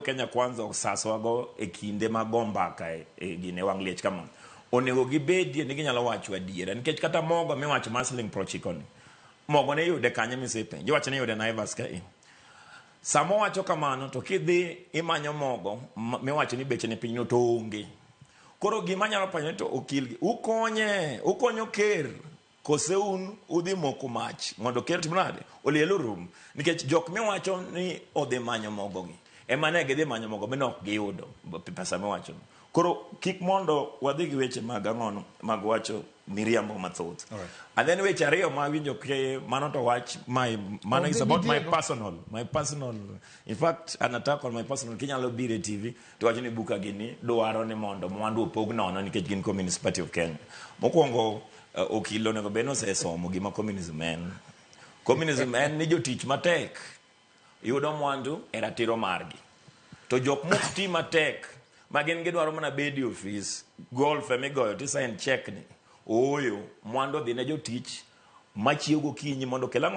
Kenya Kwanza osaswago e kinde mag go mbaka e gine wang' liech kama. Onego gibedie ni ginyalo wacho adiera nikech kata mogo miwacho mar siling 90 ni, mogo ne iyude kanye misepenjo? Iwacho ni iyude Naivas ka e. Sama owacho kamano to kidhi imanyo mogo miwacho ni beche ni piny no to onge. Koro gima anyalo penjo ni to okil gi ukonye, ukonyo ker kose un udhi moko mach mondo ker otim nade? Oliel orum. Nikech jok miwacho ni odhi manyo mogo gi ema ne gidhi manyo mogo mi ok giyudo pesa miwacho no. Koro kik mondo wadhi gi weche mag ang'ono mag wacho miriambo mathoth. And then weche ariyo ma awinjo ke mano to wach my mano is about my personal, my personal, in fact, an attack on my personal. Kinyalo biro e TV to wacho ni buka gini dwaro ni mondo mwandu opog nono nikech gin Communist Party of Kenya. Mokwongo, okil onego bed ni osesomo gima communism en. Communism en ni jotich matek yudo mwandu e ratiro margi. To jok mok ti matek ma gin gidwaro mana bedo e ofis, golf emigoyo ti sign check ni. Ooyo, mwandu odhi ne jotich machiew gokinyi mondo okel ang'o?